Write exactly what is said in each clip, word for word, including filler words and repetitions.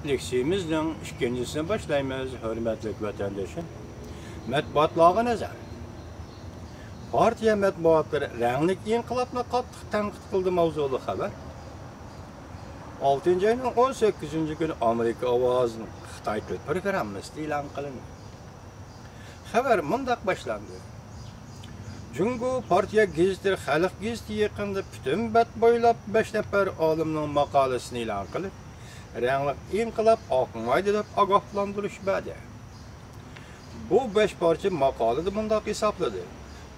لېكسىيىمىزنىڭ ئىككىنچىسىنى باشلايمىز، ھۆرمەتلىك ۋەتەندىشىم. مەتبۇئاتلارغا نەزەر. پارتىيە مەتبۇئاتلىرى رەڭلىك ئىنقىلابنى قاتتىق تەنقىد قىلدى ماۋزۇلۇق خەۋەر. ئالتىنچى ئاينىڭ ئون سەككىزىنچى كۈنى ئامېرىكا ئاۋازىنىڭ خىتاي تىل پروگراممىسىدا ئېلان قىلىندى. خەۋەر مۇنداق باشلاندى. جۇڭگو پارتىيە گېزىتى خەلق گېزىتى يېقىندا پۈتۈن بەت بويلاپ بەش نەپەر ئالىمنىڭ ماقالىسىنى ئېلان قىلىپ، رەڭلىك ئىنقىلاب ئاقمايدۇ دەپ ئاگاھلاندۇرۇش بەردى. بۇ بەش پارچە ماقالىدە مۇنداق ھېسابلىدى: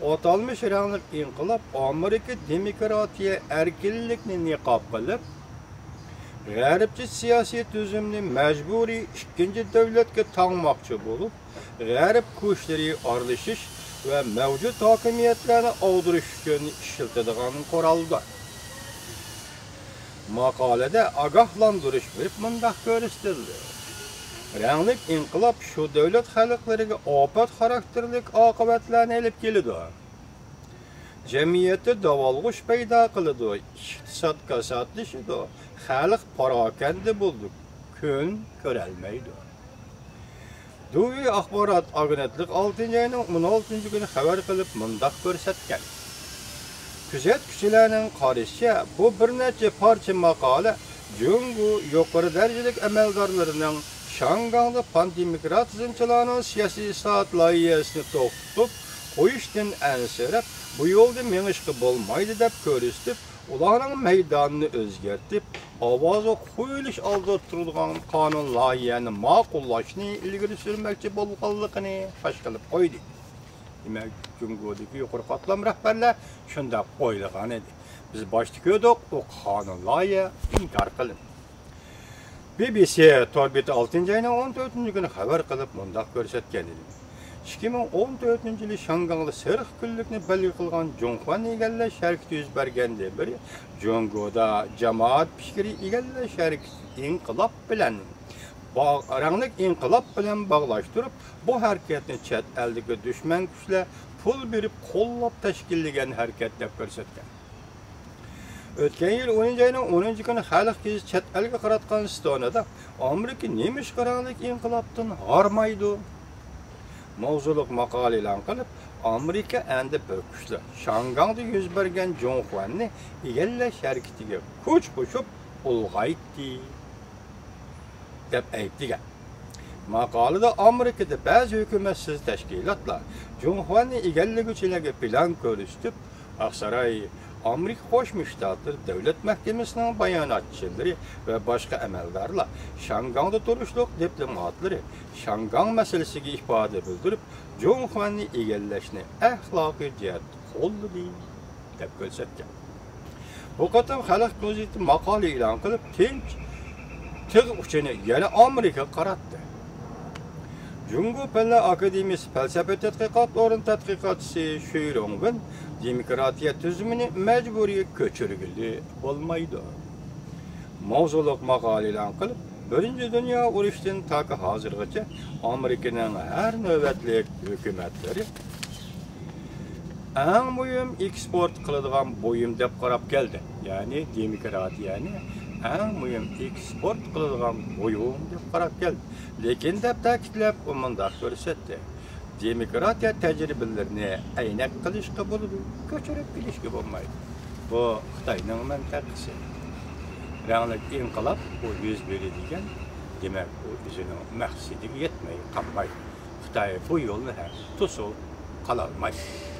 ئاتالمىش رەڭلىك ئىنقىلاب ئامېرىكا دېموكراتىيە ئەركىنلىكنى نىقاب قىلىپ، غەربچە سىياسىي تۈزۈمنى مەجبۇرىي ئىككىنچى دۆلەتكە تاڭماقچى بولۇپ، غەرب كۈچلىرى ئارىلىشىش ۋە مەۋجۇت ھاكىمىيەتلەرنى ئاغدۇرۇش ئۈچۈن ئىشلىتىدىغان قورالدۇر. ماقالىدە ئاگاھلاندۇرۇش بېرىپ مۇنداق كۆرسىتىلدى: رەڭلىك ئىنقىلاب شۇ دۆلەت خەلقلىرىگە ئاپەت خاراكتېرلىك ئاقىۋەتلەرنى ئېلىپ كېلىدۇ. جەمئىيەتتە داۋالغۇش پەيدا قىلىدۇ، ئىقتىساد كاساتلىشىدۇ، خەلق پاراكەندە بولىدۇ، كۈن كۆرەلمەيدۇ. دۇۋى ئاخبارات ئاگېنتلىقى ئالتىنچى ئاينىڭ ئون ئالتىنچى كۈنى خەۋەر قىلىپ مۇنداق كۆرسەتكەن: كۆزەتكۈچىلەرنىڭ قارىشىچە، بۇ بىر نەچچە پارچە ماقالە جۇڭگو يۇقىرى دەرىجىلىك ئەمەلدارلىرىنىڭ شياڭگاڭدا پاندېموكراتىزمچىلارنىڭ سىياسىي ئىسلاھات لايىھەسىنى توختىتىپ قويۇشتىن ئەنسىرەپ، بۇ يولدا مېڭىشقا بولمايدۇ دەپ كۆرسىتىپ، ئۇلارنىڭ مەيدانىنى ئۆزگەرتىپ، ئاۋازغا قويۇلۇش ئالدىدا تۇرىدىغان قانۇن لايىھەنى ماقۇللاشنى ئىلگىرى سۈرمەكچى بولغانلىقىنى پاش قىلىپ قويدى. دېمەك، جۇڭگودىكى يۇقىرى قاتلام رەھبەرلەر شۇنداق ئويلىغان ئىدى. بىز باشتا كۆردۇق، ئۇ قانۇن لايىھە ئىنكار قىلىندى. بى بى سى تور بېتى ئالتىنچى ئاينىڭ ئون تۆتىنچى كۈنى خەۋەر قىلىپ مۇنداق كۆرسەتكەن ئىدى: ئىككى مىڭ ئون تۆتىنچى يىلى شياڭگاڭدا سېرىق كۈنلۈكنى بەلگە قىلغان جۇڭخۇەننى ئىگىلەش ھەرىكىتى يۈز بەرگەندىن بېرى جۇڭگودا جامائەت پىكرى ئىگىلەش ھەرىكىتى ئىنقىلاب بىلەن باغ-، رەڭلىك ئىنقىلاب بىلەن باغلاشتۇرۇپ، بۇ ھەرىكەتنى چەت ئەلدىكى دۈشمەن كۈچلەر پۇل بېرىپ قوللاپ تەشكىللىگەن ھەرىكەت دەپ كۆرسەتكەن. ئۆتكەن يىل ئونىنچى ئاينىڭ ئونىنچى كۈنى خەلق گېزىتى چەت ئەلگە قاراتقان ستونىدا «ئامېرىكا نېمىشقا رەڭلىك ئىنقىلابتىن ھارمايدۇ؟» ماۋزۇلۇق ماقالە ئېلان قىلىپ، ئامېرىكا ئەمدى بىر كۈچلۈك شياڭگاڭدا يۈز بەرگەن جۇڭخۇەننى ئىگىلەش ھەرىكىتىگە كۈچ قوشۇپ ئۇلغايتتى، دەپ ئەيىبلىگەن. ماقالىدە ئامېرىكىدا بەزى ھۆكۈمەتسىز تەشكىلاتلار جۇڭخۇەننى ئىگىلىگۈچىلەرگە پىلان كۆرسىتىپ، ئاقساراي، ئامېرىكا قوشما شتاتلىرى دۆلەت مەھكىمىسىنىڭ باياناتچىلىرى ۋە باشقا ئەمەلدارلار شياڭگاڭدا تۇرۇشلۇق دىپلوماتلىرى شياڭگاڭ مەسىلىسىگە ئىپادە بىلدۈرۈپ، جۇڭخۇەننى ئىگىلەشنى ئەخلاقىي جەھەتتە قوللىدى، دەپ كۆرسەتكەن. بۇ قېتىم خەلق گېزىتى ماقالە ئېلان قىلىپ، تىنچ تىغ ئۇچىنى يەنە ئامېرىكىغا قاراتتى. جۇڭگو پەنلەر ئاكادېمىيىسى پەلسەپە تەتقىقات ئورنى تەتقىقاتچىسى شۈي رۇڭۋېن دېموكراتىيە تۈزۈمىنى مەجبۇرىي كۆچۈرگىلى بولمايدۇ ماۋزۇلۇق ماقالە ئېلان قىلىپ، بىرىنچى دۇنيا ئۇرۇشىدىن تاكى ھازىرغىچە ئامېرىكىنىڭ ھەر نۆۋەتلىك ھۆكۈمەتلىرى ئەڭ مۇھىم ئېكسپورت قىلىدىغان بۇيۇم دەپ قاراپ كەلدى. يەنى دېموكراتىيەنى ئەڭ مۇھىم ئېكسپورت قىلىدىغان بۇيۇم دەپ قاراپ كەلدى. لېكىن دەپ تەكىتلەپ، ئۇ مۇنداق كۆرسەتتى: دېموكراتىيە تەجرىبىلىرىنى ئەينەك قىلىشقا بولىدۇ، كۆچۈرۈپ ئېلىشقا بولمايدۇ. بۇ خىتاينىڭ مەنتىقىسى. رەڭلىك ئىنقىلاب ئۇ يۈز بېرىدىگەن، دېمەك، ئۇ ئۆزىنىڭ مەقسىتىگە يەتمەي قالمايدۇ. خىتاي بۇ يولنى ھەم توسۇپ قالالمايدۇ.